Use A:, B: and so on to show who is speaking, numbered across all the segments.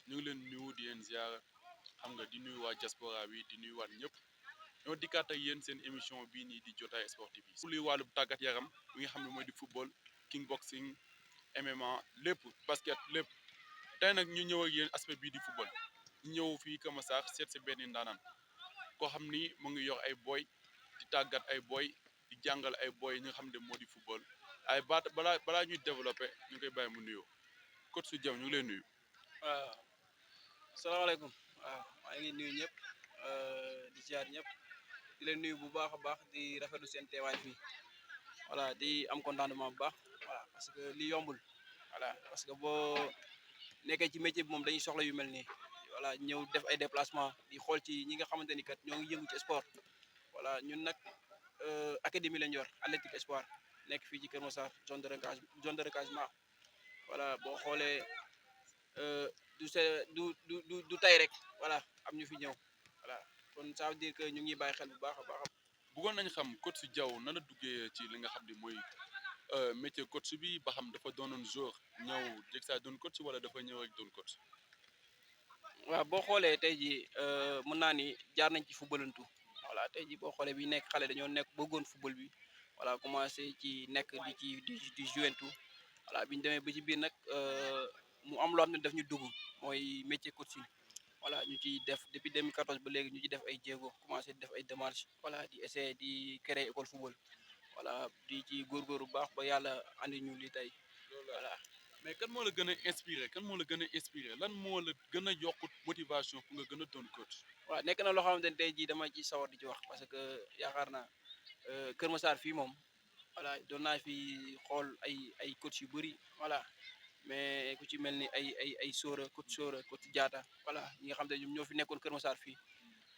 A: ñu ngi leen nuyu di leen ziar xam nga di nuyu waa diaspora bi di nuyu waat ñëpp ñoo dikkaat ak yéen seen émission bii nii di jotaay sportif yi. luy wàllu tàggat yaram bi nga xam ne mooy di football kickboxing MMA lépp basket lépp tey nag ñu ñëw ak yéen aspect bii di football ñu ñëw fii Keur Massar seet si benn ndaanaan koo xam ni mu ngi yor ay boy di tàggat ay boy di jàngal ay boy yi nga xam ne moo di football ay baat balaa ñuy développé ñu koy bàyyi mu nuyoo coach su Diaw ñu ngi lay nuyu.
B: waaw salaamaaleykum waaw maa ngi nuyu ñëpp di ziar ñëpp di leen nuyu bu baax a baax di rafetlu seen teewaay fii voilà di am contentement bu baax voilà parce que li yombul voilà parce que boo nekkee ci métier bi moom dañuy soxla yu mel nii voilà ñëw def ay déplacement di xool ci ñi nga xamante ni kat ñoo ngi yëngu ci sport voilà ñun nag académie lañ yor Athletic Espoir nekk fii ci Keur Massar zone de recasement voilà boo xoolee. Du se du tay rek voilà am ñu fi ñëw voilà kon ça veut dire que ñu ngi bàyyi xel bu baax a baax.
A: bëggoon nañ xam coach su Diaw nan la duggee ci li nga xam ne mooy métier coach bi ba xam dafa doonoon joueur ñëw jeg saa doon coach wala dafa ñëw rek doon coach.
B: waaw boo xoolee tey jii mën naa ni jaar nañ ci footballantu voilà tey jii boo xoolee bi nekk xale dañoo nekk bëggoon football bi voilà commencé ci nekk di jouentu voilà bi ñu demee ba ci biir nag mu am loo xam ne daf ñu dugg mooy métier coaching voilà ñu ciy def depuis 2014 ba léegi ñu ci def ay jéego commencé di def ay démarches voilà di essayer di créer école football voilà di ci góorgóorlu bu baax ba yàlla andi ñu li tey voilà.
A: mais kan moo la gën a inspiré kan moo la gën a inspiré lan moo la gën a yokk motivation pour nga gën a doon coach.
B: waaw nekk na loo xamante ne tey jii dama ci sawar di ci wax parce que yaakaar naa Kër Massar fii moom voilà doon naa fi xool ay coach yu bëri voilà mais ku ci mel ni ay coach Diatta voilà ñi nga xam ne ñoom ñoo fi nekkoon Kër Massar fii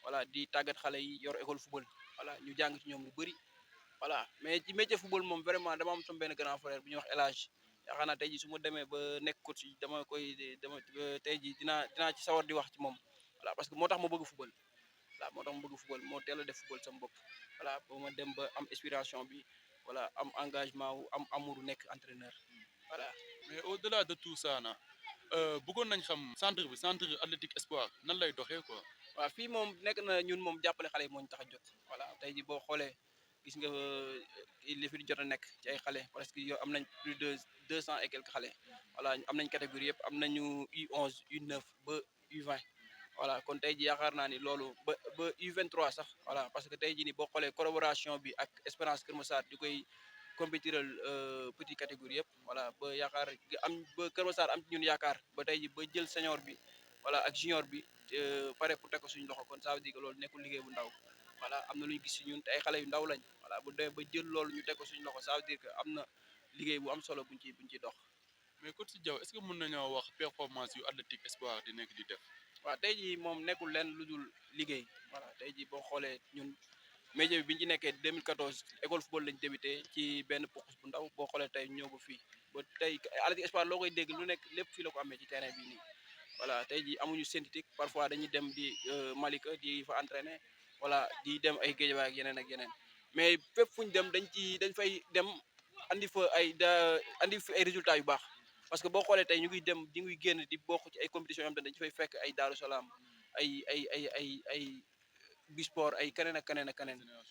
B: voilà di tàggat xale yi yor école football voilà ñu jàng ci ñoom lu bëri voilà mais ci métier football moom vraiment dama am sama benn grand frère bu ñuy wax El Hadj yaakaar naa tey jii su ma demee ba nekk coach yi dama tey jii dinaa ci sawar di wax ci moom voilà parce que moo tax ma bëgg football voilà moo tax ma bëgg football moo teel a def football sama bopp voilà ba ma dem ba am inspiration bi voilà am engagement wu am amour nekk entraîneur voilà.
A: mais au delà de tout ça na bëggoon nañ xam centre Athletic Espoir nan lay doxee quoi.
B: waaw fii moom nekk na ñun moom jàppale xale yi moo ñu tax a jóg voilà tey ji boo xoolee gis nga li fi jot a nekk ci ay xale parce que yow am nañ plus de 200 et quelques xale voilà am nañ catégorie yëpp am nañu U11 U9 ba U20 voilà kon tey ji yaakaar naa ni loolu ba U23 sax voilà parce que tey ji ni boo xoolee collaboration bi ak Espérance Kër Massar di koy compétiral petit catégorie yëpp voilà ba yaakaar am ba Kër Massar am ci ñun yaakaar ba tey ji ba jël senior bi voilà ak junior bi pare pour teg ko suñu loxo kon ça veut dire que loolu nekkul liggéey bu ndaw voilà am na lu ñu gis si ñun te ay xale yu ndaw lañ voilà bu demee ba jël loolu ñu teg ko suñu loxo ça veut dire que am na liggéey bu am solo buñ ciy dox.
A: mais coach Diaw est-ce que mën nañoo wax performance yu Athletic Espoir di nekk di def.
B: waaw tey jii moom nekkul leen lu dul liggéey voilà tey jii boo xoolee ñun métier bi bi ñu ci nekkee 2014 école football lañ débuté ci benn pokus bu ndaw boo xoolee tey ñëw ba fii ba tey Athletic Espoir loo koy dégg lu nekk lépp fii la ko amee ci terrain bi nii voilà tey jii amuñu synthétique parfois dañuy dem di Malika di fa entraîner voilà di dem ay Guédiawaye ak yeneen mais fépp fu ñu dem dañ fay dem andi fa andi fi ay résultats yu baax parce que boo xoolee tey ñu ngi génn di bokk ci ay compétitions yoo xam ne dañu fay fekk ay Daaru Salaam ay Bisport ay keneen ak keneen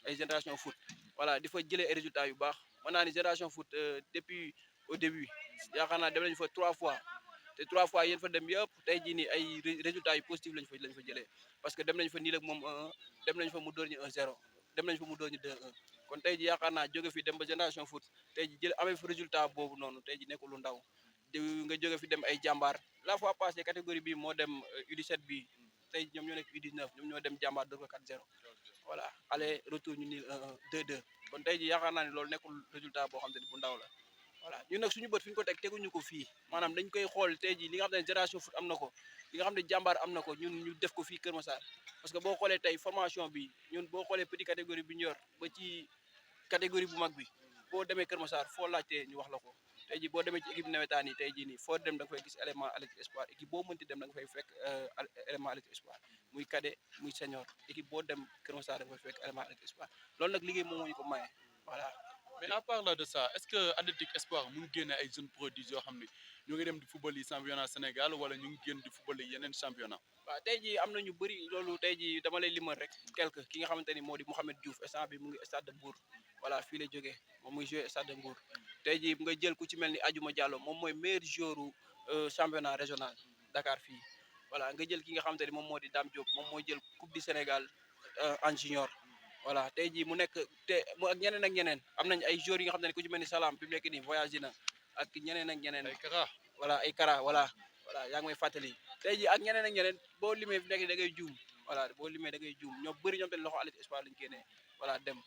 B: ay génération foot voilà di fa jëlee ay résultats yu baax mën naa ni génération foot depuis au début yaakaar naa dem nañu fa 3 fois te 3 fois yéen fa dem yëpp tey jii nii ay résultats yu positif lañ fa jëlee parce que dem nañ fa nii rek moom 1-1 dem nañ fa mu dóor ñu 1-0 dem nañ fa mu dóor ñu 2-1 kon tey jii yaakaar naa jóge fi dem ba génération foot tey jii amee fa résultat boobu noonu tey jii nekkul lu ndaw nga jóge fi dem ay jàmbaar la fois passée catégorie bi moo dem U17 bi tey ñoom ñoo nekk U19 ñoom ñoo dem jàmbaar dóor ko 4-0 voilà aller retour ñu nii 1-1 2-2 kon tey jii yaakaar naa ne loolu nekkul résultat boo xam te ne bu ndaw la voilà ñun nag suñu bët fi ñu ko teguñu ko fii maanaam dañ koy xool tey jii li nga xam ne génération foot am na ko li nga xam ne jàmbaar am na ko ñun ñu def ko fii Kër Massar parce que boo xoolee tey formation bi ñun boo xoolee petit catégorie bi ñu yor ba ci catégorie bu mag bi boo demee Kër Massar foo laajtee ñu wax la ko tey jii boo demee ci équipe nawetaan yi tey jii nii foo dem da nga fay gis élément Athletic Espoir équipe boo mënti dem da nga fay fekk élément Athletic Espoir muy cadet muy senior équipe boo dem Kër Massar da nga fay fekk élément Athletic Espoir loolu nag liggéey moom moo ñu ko maye voilà.
A: mais à part là de ça est-ce que Athletic Espoir mu ngi génne ay jeunes produits yoo xam ne ñu ngi dem di football yi championnat Sénégal wala ñu ngi génn di football yi yeneen championnat.
B: waaw tey jii am na ñu bëri loolu tey jii dama lay limal rek quelque ki nga xamante ni moo di Mouhamed Diouf instant bi mu ngi stade de Mbour voilà fii la jógee moom muy joué stade de Mbour tey jii nga jël ku ci mel ni Adjouma Diallo moom mooy meilleur joueur championnat régional Dakar fii voilà nga jël ki nga xamante ni moom moo di Dame Diop moom mooy jël coupe du Sénégal en junior voilà tey jii mu nekk te mu ak ñeneen ak ñeneen am nañ ay joueurs yi nga xam ne ku ci mel ni Salam bi mu nekk nii voyagé na ak ñeneen ak ñeneen
A: ay Kara
B: voilà ay Kara voilà yaa ngi may fàttali tey jii ak ñeneen ak ñeneen boo limee fi nekk da ngay juum voilà boo limee da ngay juum ñoo bëri ñoom tamit loxo Athletic Espoir lañu génnee voilà dem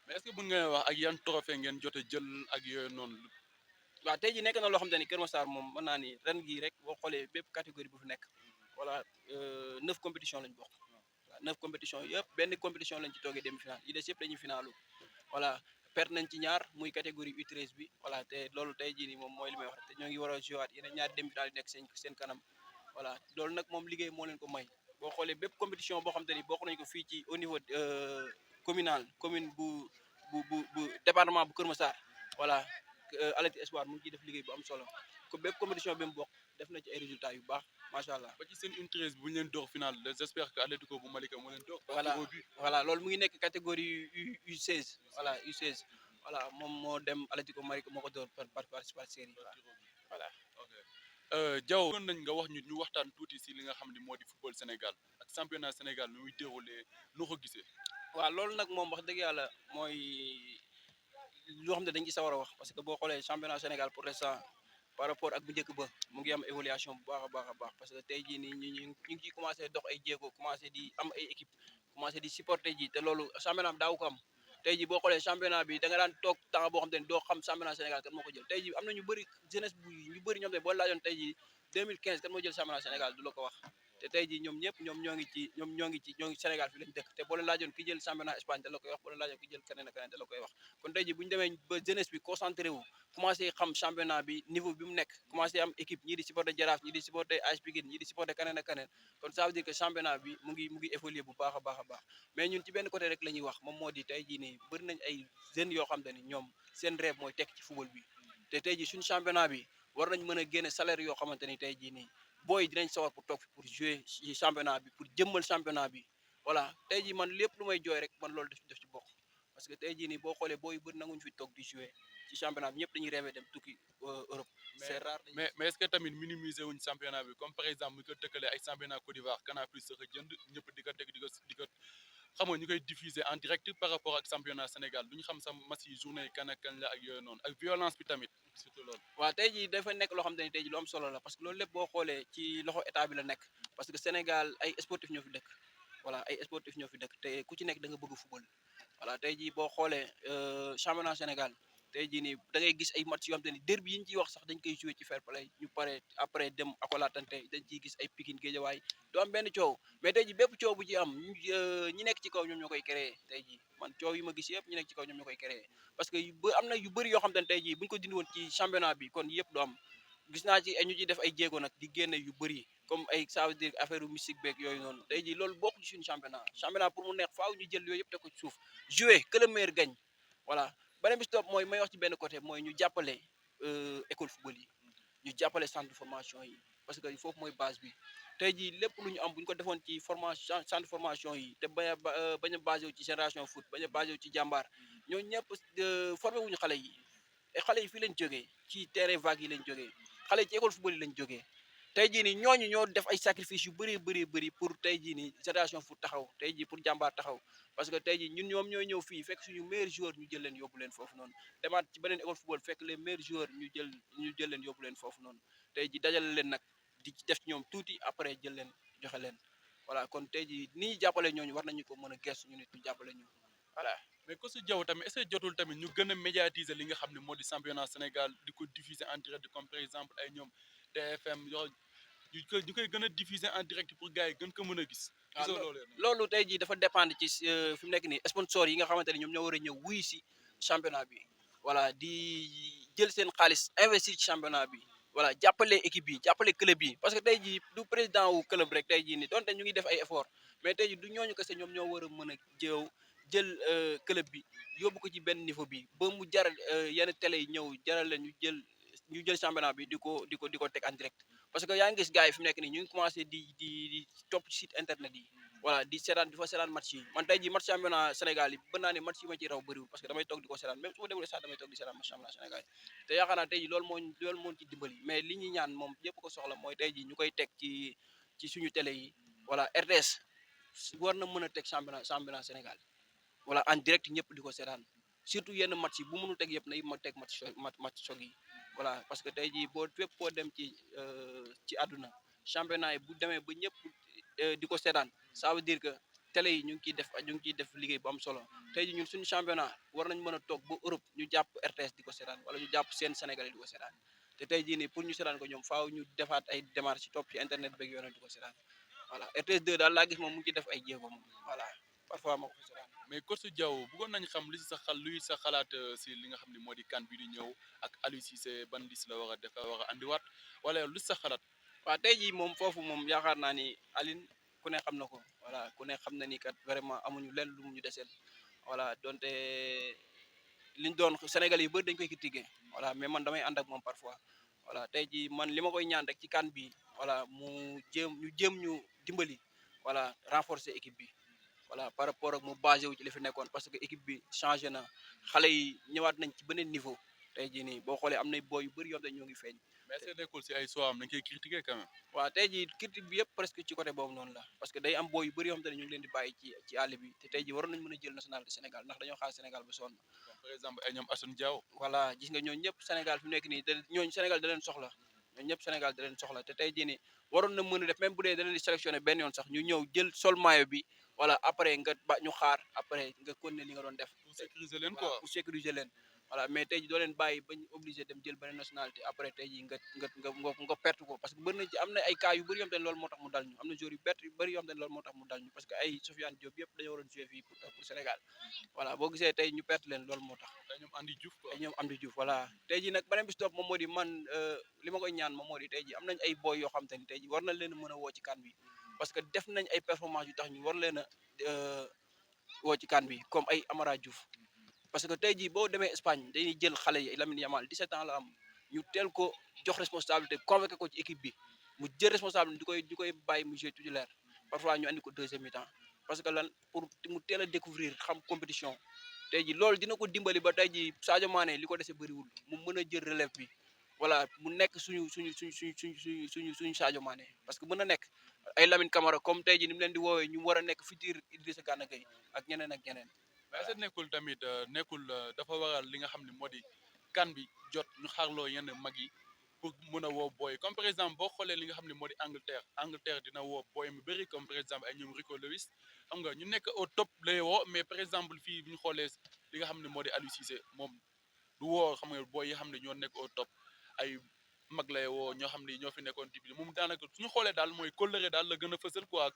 A: mais est-ce que mën nga wax ak yan trophée ngeen jot a jël ak yooyu noonu.
B: waaw tey jii nekk na loo xam te ni Kër Massar moom mën naa ni ren gii rek boo xoolee bépp catégorie bu fi nekk voilà 9 compétition lañ bokk waaw 9 compétition yëpp benn compétition lañ ci toogee demi-finale yi des yëpp dañuy finalu voilà perte nañ ci ñaar muy catégorie U13 bi voilà te loolu tey jii nii moom mooy li may wax te ñoo ngi war a jouer yeneen ñaari demi-finale yi nekk seen kanam voilà loolu nag moom liggéey moo leen ko may boo xoolee bépp compétition boo xam te ni bokk nañ ko fii ci au niveau communal commune bu département bu Kër Massar voilà Athletic Espoir mu ngi ciy def liggéey bu am solo ko bépp compétition bi mu bokk def na ci ay résultats yu baax macha allah.
A: ba ci seen U13 bu ñu leen door final j'espère que Atlético bu Malika moo leen door.
B: voilà loolu mu ngi nekk catégorie U16 voilà U16 voilà moom moo dem Atlético Malika moo ko door par série voilà.
A: Diaw kon nañ nga wax ñu waxtaan tuuti si li nga xam ne moo di football Sénégal ak championnat Sénégal nu muy déroulé noo ko gisee.
B: waaw loolu nag moom wax dëgg yàlla mooy loo xam ne dañ ci sawar a wax parce que boo xoolee championnat Sénégal pour l'instant par rapport ak bu njëkk ba mu ngi am évaluation bu baax a baax parce que tey jii nii ñu ngi ciy commencé dox ay jéego commencé di am ay équipe commencé di supporter ji te loolu championnat bi daaw ko am tey jii boo xoolee championnat bi da nga daan toog temps boo xam te ne doo xam championnat Sénégal kan moo ko jël tey jii am na ñu bëri jeunesse bu ñu bëri ñoom te boo laajoon tey jii 2015 kan moo jël championnat Sénégal du la ko wax te tey jii ñoom ñëpp ñoo ngi Sénégal fi lañ dëkk te boo leen laajoon ki jël championnat Espagne da la koy wax boo leen laajoon ki jël keneen ak keneen da la koy wax kon tey jii bu ñu demee ba jeunesse bi concentré wu commencé xam championnat bi niveau bi mu nekk commencé am équipe ñii di supporter Jaraaf ñii di supporter AS Pikine ñii di supporter keneen ak keneen kon ça veut dire que championnat bi mu ngi évoluer bu baax a baax mais ñun ci benn côté rek la ñuy wax moom moo di tey jii nii bëri nañ ay jeunes yoo xam te ni ñoom seen rêve mooy tekk ci football bi te tey jii suñu championnat bi war nañ mën a génne salaire yoo xamante ni tey jii nii booy dinañ sawar pour toog fi pour jouer ci championnat bi pour jëmmal championnat bi voilà tey jii man lépp lu may jooy rek man loolu def ci bokk parce que tey jii nii boo xoolee booy bëri nanguñu fi toog di jouer ci championnat bi ñëpp dañuy rêver dem tukki Europe c'est rare
A: mais est-ce que tamit minimiser wuñ championnat bi comme par exemple ñu ko tëkkale ay championnat Côte d'Ivoire Canal Plus sax a jënd ñëpp di ko teg di ko xam nga ñu koy diffuser en direct par rapport ak championnat Sénégal duñu xam sa match yi journée yi kan ak kan la ak yooyu noonu ak violence bi tamit surtout loolu.
B: waaw tey jii dafa nekk loo xam te ni tey jii lu am solo la parce que loolu lépp boo xoolee ci loxo état bi la nekk parce que Sénégal ay sportif ñoo fi dëkk voilà ay sportif ñoo fi dëkk te ku ci nekk da nga bëgg football voilà tey jii boo xoolee championnat Sénégal tey jii nii da ngay gis ay match yoo xam te ni derby yi ñu ciy wax sax dañ koy jouer ci fair play ñu pare après dem akolaatante dañ ciy gis ay Pikine Guédiawaye du am benn coow mais tey jii bépp coow bu ci am ñi nekk ci kaw ñoom ñoo koy créer tey jii man coow yi ma gis yëpp ñi nekk ci kaw ñoom ñoo koy créer parce que am na yu bëri yoo xam te ne tey jii bu ñu ko dindi woon ci championnat bi kon yëpp du am gis naa ci ñu ciy def ay jéego nag di génne yu bëri comme ay ça veut dire affaire mystique beeg yooyu noonu tey jii loolu bokk ci suñu championnat pour mu neex faaw ñu jël yooyu yëpp teg ko ci suuf jouer que le meilleur gagne voilà beneen bi si topp mooy may wax ci benn côté mooy ñu jàppale école football yi ñu jàppale centre de formation yi parce que foofu mooy base bi tey jii lépp lu ñu am bu ñu ko defoon ci formation centre de formation yi te bañ a basé wu ci génération foot bañ a basé wu ci jàmbaar ñooñu ñëpp formé wuñu xale yi xale yi fii lañ jógee ci terrain vague yi lañ jógee xale yi ci école football yi lañ jógee tey jii nii ñooñu ñoo def ay sacrifice yu bëri pour tey jii nii génération foot taxaw tey jii pour jàmbaar taxaw parce que tey jii ñun ñoom ñooy ñëw fii fekk suñu meilleurs joueurs ñu jël leen yóbbu leen foofu noonu demaat ci beneen école football fekk les meilleurs joueurs ñu jël leen yóbbu leen foofu noonu tey jii dajale leen nag di def ci ñoom tuuti après jël leen joxe leen voilà kon tey jii ni ñuy jàppale ñooñu war nañu ko mën a gëstu ñu nit ñu jàppale ñu voilà.
A: mais ko su Diaw tamit est-ce que jotul tamit ñu gën a médiatiser li nga xam ne moo di championnat Sénégal di ko diffuser en direct comme par exemple ay ñoom TFM yoo ñu koy gën a diffuser en direct pour gars yi gën ko mën a gis.
B: loolu tey jii dafa dépendre ci fi mu nekk nii sponsor yi nga xamante ne ñoom ñoo war a ñëw wuy si championnat bi voilà di jël seen xaalis investir ci championnat bi voilà jàppale équipe yi jàppale club yi parce que tey jii du président wu club rek tey jii nii donte ñu ngi def ay effort mais tey jii du ñooñu kese ñoom ñoo war a mën a jël club bi yóbbu ko ci benn niveau bi ba mu jaral yenn télé yi ñëw jaral leen ñu jël championnat bi di ko teg en direct parce que yaa ngi gis gars yi fi mu nekk nii ñu ngi commencé di topp ci site internet yi voilà di fa seetaan match yi man tey jii match championnat Sénégal yi mën naa ne match yi ma ci raw bëriwul parce que damay toog di ko seetaan même su ma demul sax damay toog di seetaan match championnat Sénégal yi te yaakaar naa tey jii loolu moo ci dimbali mais li ñuy ñaan moom ñëpp ko soxla mooy tey jii ñu koy teg ci suñu télé yi voilà RTS war na mën a teg championnat Sénégal voilà en direct ñëpp di ko seetaan surtout yenn match yi bu mënul teg yëpp na ma teg match choc yi voilà parce que tey jii boo fépp foo dem ci àdduna championnat yi bu demee ba ñëpp di ko seetaan ça veut dire que télé yi ñu ngi ciy def liggéey bu am solo tey jii ñun suñu championnat war nañ mën a toog ba Europe ñu jàpp RTS di ko seetaan wala ñu jàpp seen Sénégal yi di ko seetaan te tey jii nii pour ñu seetaan ko ñoom faaw ñu defaat ay démarches ci topp ci internet beeg yoon di ko seetaan voilà RTS 2 daal laa gis moom mu ngi ci def ay jéego moom voilà parfois ma ko fa seetaan
A: mais coach Diaw bëggoon nañ xam luy sa xalaat si li nga xam ne moo di CAN bi di ñëw ak Aliou Cissé ban liste la war a def war a andiwaat wala lu sa xalaat.
B: waaw tey jii moom foofu moom yaakaar naa ni Aline ku ne xam na ko voilà ku ne xam na ni kat vraiment amuñu lenn lu mu ñu deseel voilà donte liñ doon Sénégal yi bëri dañ koy critiquer voilà mais man damay ànd ak moom parfois voilà tey jii man li ma koy ñaan rek ci CAN bi voilà ñu jéem ñu dimbali voilà renforcer équipe bi voilà par rapport ak mu basé wu ci li fi nekkoon parce que équipe bi changé na xale yi ñëwaat nañ ci beneen niveau tey jii nii boo xoolee am nay boy yu bëri yoo xam ne ñoo ngi feeñ.
A: mais est-ce que nekkul si ay soo am dañ koy critiquer quand même.
B: waaw tey jii critique bi yëpp presque ci côté boobu noonu la parce que day am boy yu bëri yoo xam ne ñu ngi leen di bàyyi ci àll bi te tey jii waroon nañu mën a jël national de Sénégal ndax dañoo xaar Sénégal ba sonn.
A: par exemple ay ñoom Assane Diao.
B: voilà gis nga ñooñu ñëpp Sénégal fi mu nekk nii ñooñu Sénégal da leen soxla ñooñu ñëpp Sénégal da leen soxla te tey jii nii waroon na mën a def même bu dee da leen di sélectionné benn yoon sax ñu ñëw jël sol maillot bi voilà après nga ñu xaar après nga continuer li nga doon def.
A: pour sécuriser leen quoi
B: pour sécuriser leen. voilà mais tey jii doo leen bàyyi bañ obligé dem jël beneen nationalité après tey jii nga perte ko parce que bëri na ci am na ay cas yu bëri yoo xam te ne loolu moo tax mu dal ñu am na joueurs yu bëri yoo xam te ne loolu moo tax mu dal ñu parce que ay Sofiane Diop yëpp dañoo waroon jouer fii pour Sénégal voilà boo gisee tey ñu perte leen loolu moo tax.
A: ay ñoom Andy Diouf quoi
B: ay ñoom Amdi Diouf voilà tey jii nag beneen bis topp moom moo di man li ma koy ñaan moom moo di tey jii am nañ ay boy yoo xam te ni tey jii war na leen a mën a woo ci CAN bi parce que def nañ ay performance yu tax ñu war leen a woo ci CAN bi comme ay Amara Diouf parce que tey jii boo demee Espagne dañuy jël xale yi Lamine Yamal 17 ans la am ñu teel ko jox responsabilité convoqué ko ci équipe bi mu jël responsabilité di koy bàyyi mu jouer titulaire parfois ñu andi ko deuxième mi-temps parce que lan pour mu teel a découvrir xam compétition tey jii loolu dina ko dimbali ba tey jii Sadio Mané li ko dese bëriwul mu mën a jël relève bi voilà mu nekk suñu Sadio Mané parce que mën na nekk ay Lamine Camara comme tey jii ni mu leen di woowee ñu war a nekk futur Idrissa Gana Gueye ak ñeneen.
A: mais est-ce que nekkul tamit dafa waral li nga xam ne moo di CAN bi jot ñu xaarloo yenn mag yi pour mën a woo booy comme par exemple boo xoolee li nga xam ne moo di Angleterre dina woo booy mu bëri comme par exemple ay ñoom Rico Lewis xam nga ñu nekk au top lay woo mais par exemple fii bu ñu xoolee li nga xam ne moo di Aliou Cissé moom du woo xam nga booy yi xam ne ñoo nekk au top ay mag lay woo ñoo xam ne ñoo fi nekkoon début moom daanaka suñu xoolee daal mooy kóllëre daal la gën a fësal quoi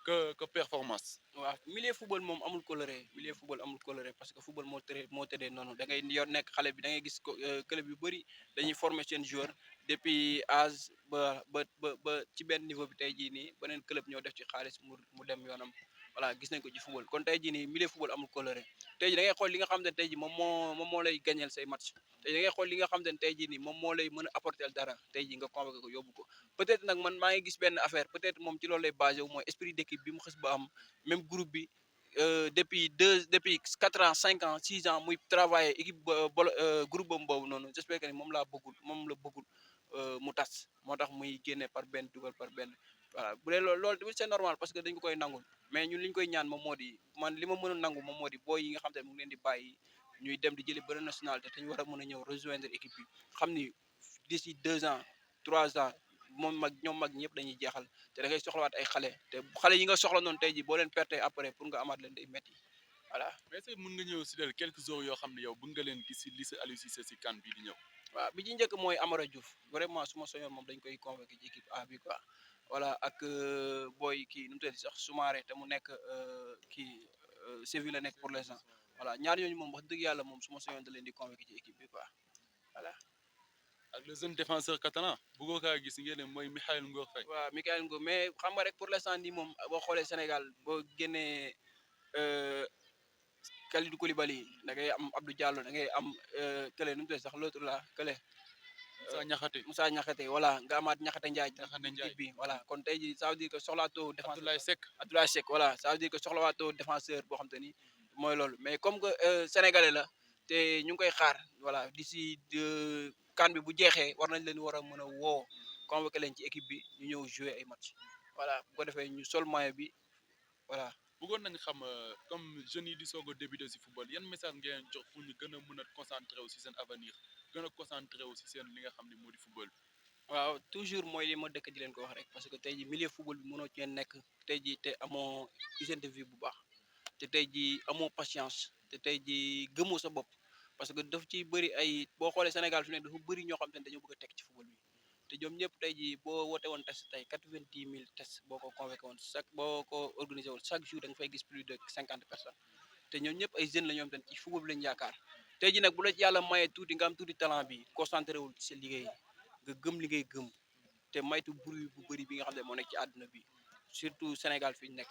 A: que performance.
B: waaw milieu football moom amul coloré parce que football moo tëddee noonu da ngay yor nekk xale bi da ngay gis ko club yu bëri dañuy former seen joueur depuis âge ba ci benn niveau bi tey jii nii beneen club ñoo def ci xaalis mu dem yoonam voilà gis nañ ko ci football kon tey jii nii milieu football amul coloré tey jii da ngay xool li nga xam ne tey jii moom moo lay gagneel say match tey da ngay xool li nga xam ne tey jii nii moom moo lay mën a apporter dara tey jii nga convoqué ko yóbbu ko peut-être nag man maa ngi gis benn affaire peut-être moom ci loolu lay basé wu mooy esprit d'équipe bi mu xës ba am même groupe bi depuis 4 ans 5 ans 6 ans muy travailler équipe groupe boobu noonu j'espère que ni moom la bëggul mu tas moo tax muy génne par benn dugal par benn voilà bu dee loolu tamit c'est normal parce que dañ ko koy nangul mais ñun li ñu koy ñaan moom moo di man li ma mën a nangu moom moo di booy yi nga xam te ne mu ngi leen di bàyyi ñuy dem di jëli benn nationalité te ñu war a mën a ñëw rejoindre équipe bi xam ni d'ici 2 ans 3 ans ñoom mag ñëpp dañuy jeexal te da ngay soxlawaat ay xale yi nga soxla noonu tey jii boo leen perte après pour nga amaat leen day métti voilà.
A: mais est-ce que mën nga ñëw si del quelques jours yoo xam ne yow bëgg nga leen gis si lycée Aliou Cissé si CAN bii di ñëw.
B: waaw bi ci njëkk mooy Amara Diouf vraiment su ma soñoon moom dañ koy convoqué ci équipe A bi quoi voilà ak booy kii nu mu tuddati sax Soumaré te mu nekk Séville la nekk pour l'instant voilà ñaar ñooñu moom wax dëgg yàlla moom su ma soñoon da leen di convoqué ci équipe bi quoi voilà.
A: ak le jeune défenseur catalan bëggoo kaa gis ngeen ne mooy Mikayil Ngor Faye.
B: waaw Mikayil Ngor mais xam nga rek pour l'instant nii moom boo xoolee Sénégal boo génnee Kalidou Koulibaly da ngay am Abdou Diallo da ngay am kële nu mu tudd sax l'autre là kële
A: Moussa Niakhaté
B: Moussa Niakhaté voilà nga amaat Niakhaté Ndiaye
A: Niakhaté
B: ci
A: Ndiaye
B: digg bi voilà kon tey jii ça veut dire que soxlaatoo défenseur
A: Abdoulaye Seck
B: Abdoulaye Seck voilà ça veut dire que soxlawaatoo défenseur boo xam te ni mooy loolu mais comme que sénégalais la te ñu ngi koy xaar voilà d'ici CAN bi bu jeexee war nañ leen war a mën a woo convoqué leen ci équipe bi ñu ñëw jouer ay match voilà bu ko defee ñu sol maillot bi voilà.
A: bëggoon nañ xam comme jeunes yi di soog a débuter si football yan message ngeen jox pour ñu gën a mën a concentré wu si seen avenir gën a concentré wu si seen li nga xam ne moo di football bi.
B: waaw toujours mooy li ma dëkk di leen ko wax rek parce que tey jii milieu football bi mënoo cee nekk tey jii te amoo hygiène de vie bu baax te tey jii amoo patience te tey jii gëmoo sa bopp parce que daf ci bëri ay boo xoolee Sénégal fi ne dafa bëri ñoo xam te ne dañoo bëgg a tekk ci football bi te ñoom ñëpp tey jii boo woote woon test tey 90 000 tests boo ko convoqué woon boo ko organisé woon chaque jour da nga fay gis plus de 50 personnes te ñoom ñëpp ay jeunes la ñoom tamit ci football bi lañu yaakaar tey jii nag bu la ci yàlla mayee tuuti nga am tuuti talent bi concentré wul ci sa liggéey nga gëm li ngay gëm te maytu bruit bu bëri bi nga xam ne moo nekk ci àdduna bi surtout Sénégal fi ñu nekk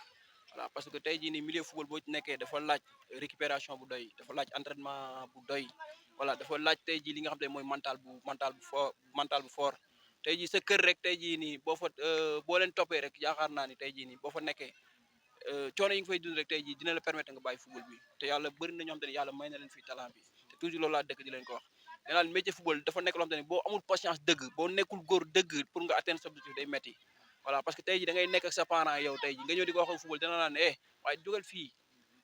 B: voilà parce que tey jii nii milieu football boo ci nekkee dafa laaj récupération bu doy dafa laaj entraînement bu doy voilà dafa laaj tey jii li nga xam ne mooy mental bu fort tey jii sa kër rek tey jii nii boo fa boo leen toppee rek yaakaar naa ni tey jii nii boo fa nekkee coono yi nga fay dund rek tey jii dina la permettre nga bàyyi football bi te yàlla bëri na ñoo xam te ne yàlla may na leen fii talent bi te toujours loolu laa dëkk di leen ko wax nee naa métier football dafa nekk loo xam te ne boo amul patience dëgg boo nekkul góor dëgg pour nga atteindre sa objectif day metti voilà parce que tey jii da ngay nekk ak sa parent yow tey jii nga ñëw di ko wax ak football dana naan waaye dugal fii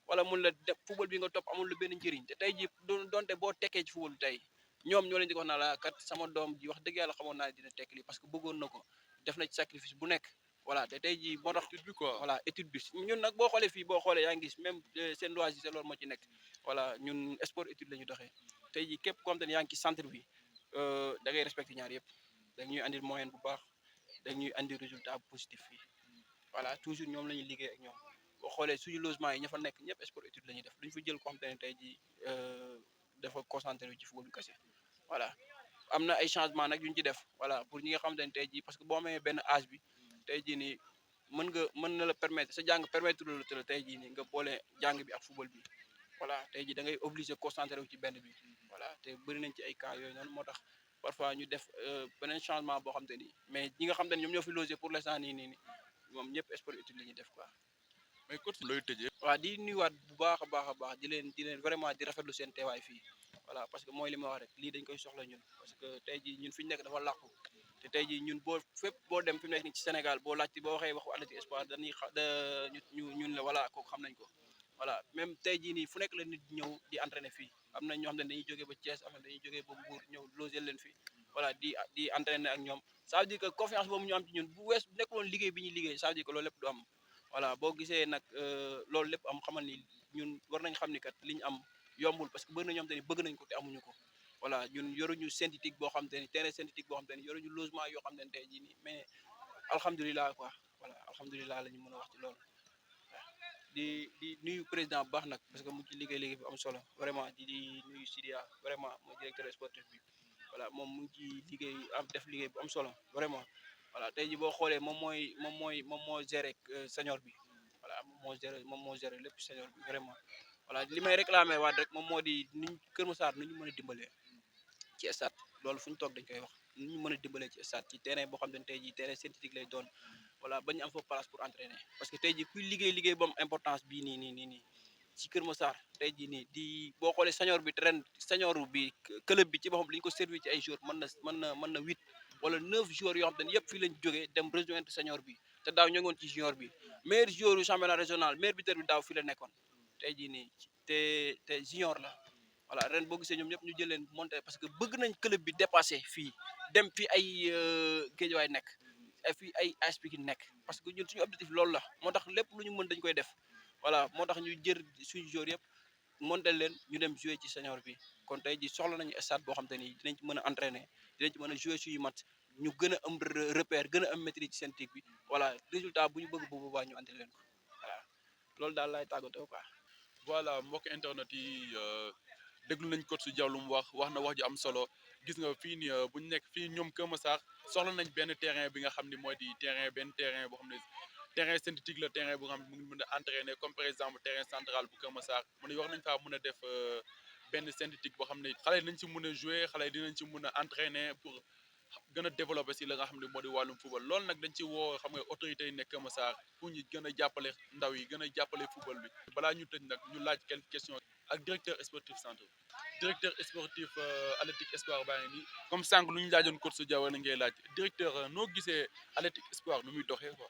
B: wala mun la def football bi nga topp amul lu benn njëriñ te tey jii doonte boo tekkee ci football tey ñoom ñoo leen di ko wax naa la kat sama doom ji wax dëgg yàlla xamoon naa dina tekk lii parce que bëggoon na ko def na ci sacrifice bu nekk voilà te tey jii moo tax
A: étude bi quoi
B: voilà étude bi ñun nag boo xoolee fii boo xoolee yaa ngi gis même seen loisir c'est loolu moo ci nekk voilà ñun sport étude la ñu doxee tey jii képp koo xam te ne yaa ngi ci centre bi da ngay respecté ñaar yëpp dañuy andil moyenne bu baax dañuy andi résultat positif fii voilà toujours ñoom la ñuy liggéey ak ñoom boo xoolee suñu logement yi ña fa nekk ñëpp sport étude la ñuy def duñ fa jël koo xam te ne tey jii dafa concentré ci football bi kese voilà am na ay changement nag yu ñu ci def voilà pour ñi nga xamante ne tey jii parce que boo amee benn âge bi tey jii nii mën na la permettre sa jàng permettre la tey jii nii nga boole jàng bi ak football bi voilà tey jii da ngay obligé concentré wu ci benn bi voilà te bëri nañ ci ay cas yooyu noonu moo tax parfois ñu def beneen changement boo xam te ni mais ñi nga xam te ne ñoom ñoo fi logé pour l'instant nii moom ñëpp sport étude la ñuy def quoi.
A: mais coach looy tëjee.
B: waaw di nuyuwaat bu baax a baax di leen vraiment di rafetlu seen teewaay fii voilà parce que mooy li ma wax rek lii dañ koy soxla ñun parce que tey jii ñun fi ñu nekk dafa làqu te tey jii ñun boo fépp boo dem fi mu nekk nii ci Sénégal boo laajte boo waxee waxu Athletic Espoir dañuy ñun la voilà kooku xam nañ ko voilà même tey jii nii fu nekk la nit ñëw di entraîner fii am na ñoo xam ne dañuy jógee ba Thiès am na dañuy jógee ba Mbour ñëw loger leen fii voilà di entraîner ak ñoom ça veut dire que confiance boobu ñu am ci ñun bu nekkuloon liggéey bi ñuy liggéey ça veut dire que loolu lépp du am voilà boo gisee nag loolu lépp am xamal ni ñun war nañ xam ni kat li ñu am yombul parce que bëri na ñoom te ni bëgg nañ ko te amuñu ko voilà ñun yoruñu synthétique boo xam te ni terrain synthétique boo xam te ni yoruñu logement yoo xam te ne tey jii nii mais alhamdulilah quoi voilà alhamdulilah la ñu mën a wax ci loolu di nuyu président bu baax nag parce que mu ci liggéey bu am solo vraiment di nuyu Sidia vraiment mooy directeur sportif bi voilà moom mu ngi ci liggéey def liggéey bu am solo vraiment voilà tey jii boo xoolee moom moo géré senior bi voilà moom moo géré lépp senior bi vraiment voilà li may réclamer waat rek moom moo di niñ Kër Massar nu ñu mën a dimbalee ci stade loolu fu ñu toog dañ koy wax nu ñu mën a dimbalee ci stade ci terrain boo xam ne tey jii terrain synthétique lay doon voilà ba ñu am fa place pour entraîner parce que tey jii kuy liggéey ba am importance bii nii ci Kër Massar tey jii nii di boo xoolee senior bi ren senior bi club bi ci boppam li ñu ko servi ci ay jours mën na 8 wala 9 joueurs yoo xam te ne yëpp fii lañ jógee dem rejoindre senior bi te daaw ñoo ngi woon ci junior bi meilleur joueur yu championnat régional meilleur buteur bi daaw fii la nekkoon tey jii nii te junior la voilà ren boo gisee ñoom ñëpp ñu jël leen monté parce que bëgg nañ club bi dépassé fii dem fi ay Guédiawaye nekk fii ay AS Pikine nekk parce que ñun suñu objectif loolu la moo tax lépp lu ñu mën dañ koy def voilà moo tax ñu jër suñu joueur yëpp monté leen ñu dem jouer ci senior bi kon tey ji soxla nañu stade boo xam te ni dinañ ci mën a entraîner dinañ ci mën a jouer suñu match ñu gën a am repère gën a am maîtrise ci seen tig bi voilà résultat bu ñu bëgg bu boobaa ñu andi leen ko voilà loolu daal laay tàggatoo quoi.
A: voilà mbokk internet yi déglu nañ coach Diaw lu mu wax na wax ji am solo gis nga fii nii bu ñu nekk fii ñoom Kër Massar soxla nañ benn terrain bi nga xam ne mooy di benn terrain boo xam ne terrain synthétique la terrain bu nga xam ne mu ngi mën a entraîner comme par exemple terrain central bu Kër Massar mu ne war nañ faa mën a def benn synthétique boo xam ne xale yi nañ ci mën a jouer xale yi dinañ ci mën a entraîner pour gën a développer si la nga xam ne moo di wàllum football loolu nag dañ ci woo xam nga autorités yi nekk Kër Massar pour ñu gën a jàppale ndaw yi gën a jàppale football bi balaa ñu tëj nag ñu laaj quelques questions ak directeur sportif centre directeur sportif Athlétique Espoir baa ngi nii comme sànq lu ñu laajoon coach Diaw la ngay laaj directeur noo gisee Athlétique Espoir nu muy doxee quoi.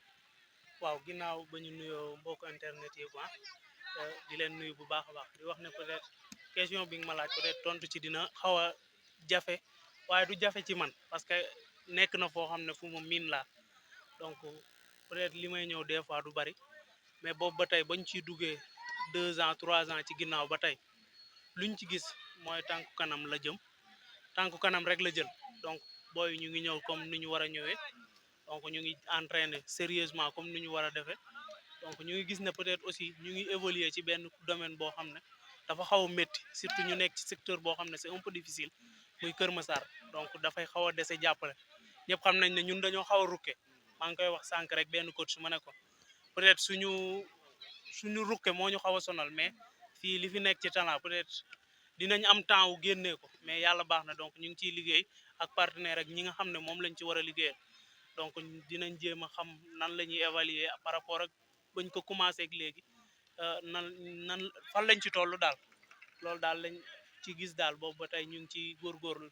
C: waaw ginnaaw ba ñu nuyoo mbokk internet yi quoi di leen nuyu bu baax a baax di wax ne peut-être question bi nga ma laaj peut-être tontu ci dina xaw a jafe waaye du jafe ci man parce que nekk na foo xam ne fu mu miin laa donc peut-être li may ñëw des fois du bari mais boobu ba tey bañ ciy duggee 2 ans 3 ans ci ginnaaw ba tey luñ ci gis mooy tànku kanam la jëm tànku kanam rek la jël donc booy ñu ngi ñëw comme ni ñu war a ñëwee donc ñu ngi entraîner sérieusement comme ni ñu war a defee donc ñu ngi gis ne peut-être aussi ñu ngi évoluer ci benn domaine boo xam ne dafa xaw a métti surtout ñu nekk ci secteur boo xam ne c'est un peu difficile muy Kër Massar donc dafay xaw a dese jàppale ñëpp xam nañ ne ñun dañoo xaw a rukke maa ngi koy wax sànq rek benn coach su ma ne ko peut-être suñu rukke moo ñu xaw a sonal mais fii li fi nekk ci talent peut-être dinañ am temps wu génnee ko mais yàlla baax na donc ñu ngi ciy liggéey ak partenaire ak ñi nga xam ne moom lañ ci war a liggéeyal donc dinañ jéem a xam nan la ñuy évaluer par rapport ak bañ ko commencé ak léegi nan fan lañ ci toll daal loolu daal lañ ci gis daal boobu ba tey ñu ngi ci góorgóorlu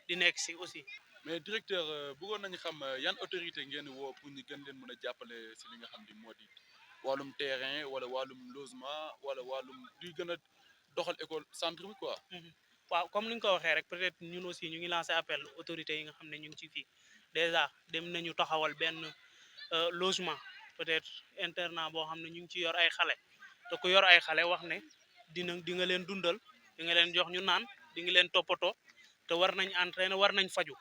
C: di nekk si aussi.
A: mais directeur bëggoon nañu xam yan autorité ngeen woo pour ñu gën leen mën a jàppale si li nga xam ni moo di wàllum terrain wala wàllum logement wala wàllum luy gën a doxal école centre bi quoi.
C: waaw comme ni nga ko waxee rek peut-être ñun aussi ñu ngi lancé appel autorités yi nga xam ne ñu ngi ci fii déjà dem nañu taxawal benn logement peut-être internat boo xam ne ñu ngi ci yor ay xale te ku yor ay xale wax ne di nga leen dundal di nga leen jox ñu naan di nga leen toppatoo te war nañ entraîner war nañ faju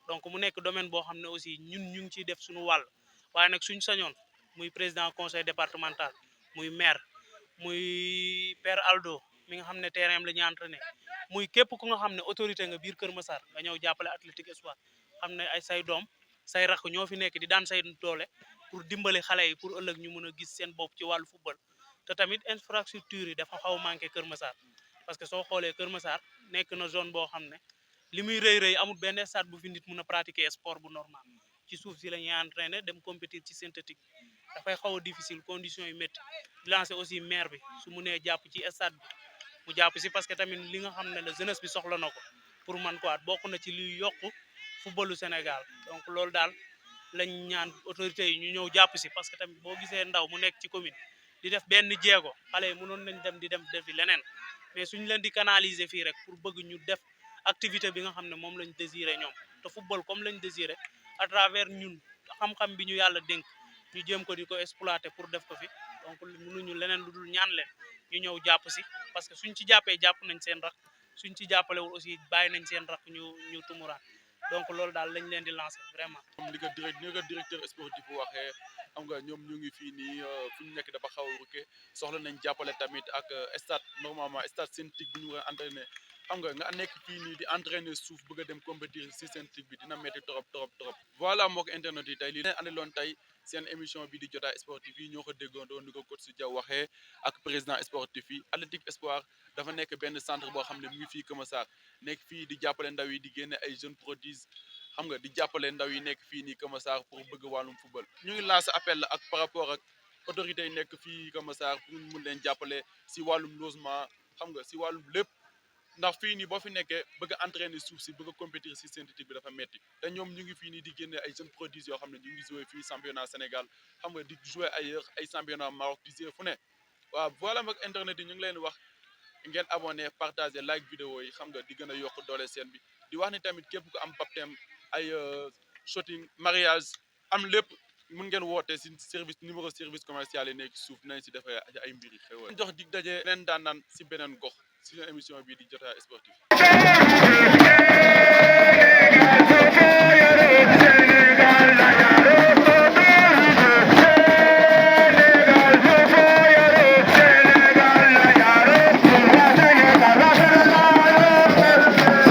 C: donc mu nekk domaine boo xam ne aussi ñun ñu ngi ciy def suñu wàll waaye nag suñ sañoon muy président conseil départemental muy maire muy père Aldo mi nga xam ne terrain la ñuy entraîner muy képp ku nga xam ne autorité nga biir Kër Massar nga ñëw jàppale Athlétique Espoir xam ne ay say doom say rakk ñoo fi nekk di daan say doole pour dimbali xale yi pour ëllëg ñu mën a gis seen bopp ci wàllu football te tamit infrastructure yi dafa xaw a manqué Kër Massar parce que soo xoolee Kër Massar nekk na zone boo xam ne li muy rëy amul benn stade bu fi nit mën a pratiquer sport bu normal ci suuf si la ñuy entraîner dem compétir ci synthétique dafay xaw a difficile conditions yu métti di lancer aussi maire bi su mu nee jàpp ci stade bi mu jàpp si parce que tamit li nga xam ne la jeunesse bi soxla na ko pour man quoi bokk na ci luy yokk footballu Sénégal donc loolu daal lañ ñaan autorités yi ñu ñëw jàpp si parce que tamit boo gisee ndaw mu nekk ci commune di def benn jéego xale yi mënoon nañ dem di defi leneen mais suñ leen di canaliser fii rek pour bëgg ñu def activité bi nga xam ne moom lañ désiré ñoom te football comme lañ désiré à travers ñun xam-xam bi ñu yàlla dénk ñu jéem ko di ko exploiter pour def ko fi donc mënuñu leneen lu dul ñaan leen ñu ñëw jàpp si parce que suñ ci jàppee jàpp nañ seen rak suñ ci jàppalewul aussi bàyyi nañ seen rak ñu tumuraan donc loolu daal lañ leen di lancer vraiment.
A: comme ni ko directeur sportif waxee xam nga ñoom ñu ngi fii nii fu ñu nekk dafa xaw a rukke soxla nañ jàppale tamit ak stade normalement stade synthétique bu ñu war a entraîner xam nga nekk fii nii di entraîner suuf bëgg a dem compétir si synthétique bi dina métti trop. voilà mbokk internet yi tey lii leen andiloon tey seen émission bi di jotaay sportif yi ñoo ko déggoondoo ni ko coach Diaw waxee ak président sportif yi Athlétique Espoir dafa nekk benn centre boo xam ne mu ngi fii Kër Massar nekk fii di jàppale ndaw yi di génne ay jeunes prodiges xam nga di jàppale ndaw yi nekk fii nii Kër Massar pour bëgg wàllum football ñu ngi lancé appel ak par rapport ak autorités yi nekk fii Kër Massar pour ñu mun leen jàppale si wàllum logement xam nga si wàllum lépp ndax fii nii boo fi nekkee bëgg a entraîner suuf si bëgg a compétir si synthétique bi dafa metti te ñoom ñu ngi fii nii di génne ay jeunes prodiges yoo xam ne ñu ngi joué fii championnat Sénégal xam nga di joué ay championnat Maroc di joué fu ne waaw voilà mag internet yi ñu ngi leen wax ngeen abonné partager like vidéo yi xam nga di gën a yokk doole seen bi di wax ni tamit képp ku am baptême ay shooting mariage am lépp mun ngeen woote si numéro service commercial yi nekk suuf nañ si defee ay mbir yi xew jox dig daje leen daan naan si beneen gox si émission bi di jotaay sportif